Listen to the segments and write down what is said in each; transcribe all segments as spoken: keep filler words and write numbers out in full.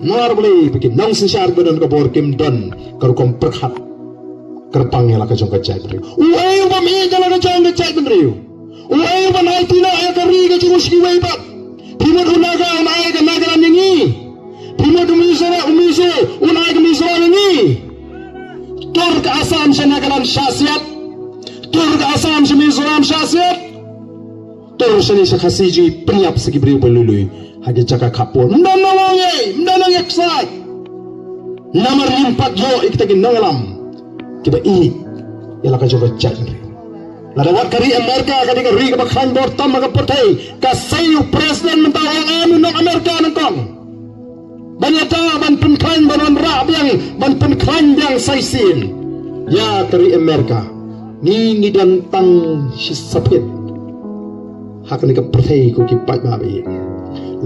Namar balei? Ba ki nongsynshar ba don ka bor kim don ka rukom pyrkhat kyrpang ïa la ka jong ka jaitbynriew. Uei uba mih ïa la ka jong ka jaitbynriew? Uei uba nai tino ïa ka ri ka jong u sha kiwei pat? Phi mut u Naga un ai ka Nagaland ïa ngi? Phi mut u Mizo, u Mizo un ai ka Mizoram ïa ngi? Tur ka Assam sha Nagaland shah siat. Tur ka Assam sha Mizoram shah siat. Tur shane sha Khasi jingpynïap sa ki briew ba lui lui ha ki jaka khappud. Ym don nongwei, ym don nongïaksaid. Namar ngim pat ïoh ïa kita ki nongïalam kiba ïeit ïa la ka jong ka jaitbynriew. Lada wat ka ri Amerika, ka dei ka ri kaba khlaiñ bor tam ha ka pyrthei, ka sei u president mynta u ong em u nong Amerika nyngkong ban ïada, ban pynkhlaiñ, ban wanrah biang, ban pynkhlaiñ biang sa shisien ïa ka ri Amerika. Ngi, ngi don tang shi saphit ha kane ka pyrthei, ko ki paidbah ba ïeit.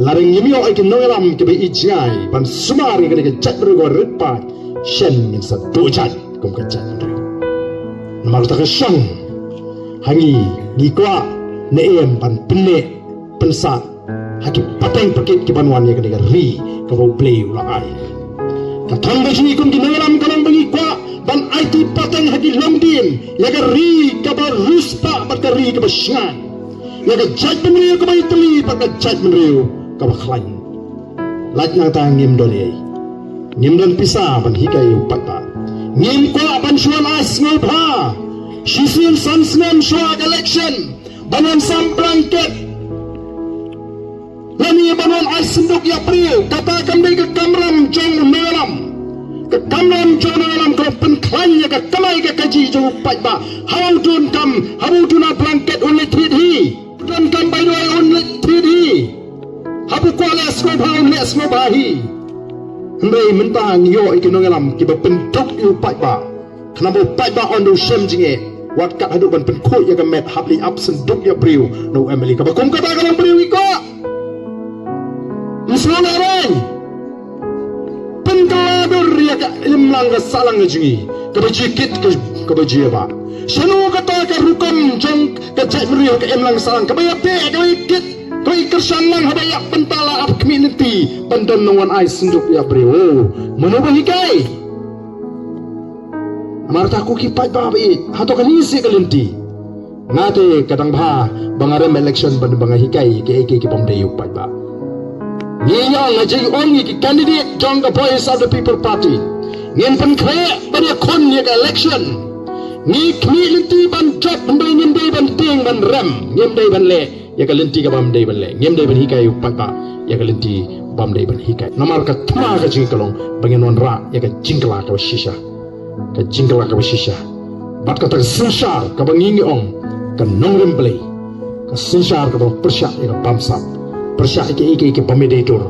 Lada ngim ïoh ïa ki nongïalam kiba ïeit jngai ban sumar ïa kane ka jaitbynriew kaba rit paid, shen ngin sa duh jait kum ka jaitbynriew. Namar kata ka shong ha ngi, ngi kwah ne em ban pynneh pynsah ha ki pateng pakit ki ban wan ïa kane ka ri kaba U Blei u la ai. Ka thong ka jong ngi kum ki nongïalam ka long ba ngi kwah ban aiti pateng ha ki longdien ïa ka ri kaba riewspah bad ka ri kaba shngaiñ, ïa ka jaitbynriew kaba itylli bad ka jaitbynriew kaba khlaiñ. Lait nangta ngim don ei, ngim don pisa ban hikai ïa u paidbah. Ngim kwah ban shu wan ai sngewbha shisien san snem shuwa ka election ban wan sam blanket lane ban wan ai synduk ïa briew. Kata kam dei ka kamram jong u nongïalam. Ka kamram jong u nongïalam ka long pynkhlaiñ ïa ka kamai ka kajih jong u paidbah. Haba u donkam, haba u duna blanket un leit thied hi. Donkam bai duwai un leit thied hi. Haba u kwah leh sngewbha un leh sngewbha hi. Hynrei mynta ngi ïoh ïa ki nongïalam kiba pynduk ïa u paidbah. Khnang ba u paidbah un da u shem jingeh, wat kat haduh ban pynkhuid ïa ka met hap leit ap synduk ïa briew na u M L A. Kaba kum kata ka long briew i kwah. Ym sngewlehrain. Pynkylla dur ïa ka imlang ka sahlang ka jong ngi, kaba jia kit, ka, kaba jia bah. Shano kata ka rukom jong ka jaitbynriew, ka imlang sahlang, kaba ïa teh, kaba ïa kit, kaba ïa kyrshan lang haba ïa bynta la ap khmih lynti ban don nongwan ai synduk ïa briew? Mano ba hikai? Namar kata ko ki paidbah ba ïeit, hato kane seh ka lynti? Nga te ka dang bha ba nga rem election ban ba nga hikai ïa kiei kiei ki bym dei u paidbah. Ngi ïa nga jai ong ïa ki candidate jong ka Voice of the People Party, ngin pynkhreh ban ïakhun ïa ka election. Ngi khmih lynti ban jop, hynrei ngim dei ban tieng ban rem, ngim dei ban leh ïa ka lynti ka bym dei ban leh, ngim dei ban hikai u paidbah ïa ka lynti bym dei ban hikai. Namar ka thma ka jong ngi ka long ba ngin wanrah ïa ka jingkylla kaba shisha. Ka jingkylla kaba shisha. Bad kata ka synshar kaba ngi ngi ong ka nongrim Blei, ka synshar kaba pyrshah ïa ka bamsap, pyrshah ïa kiei kiei ki bym dei dur.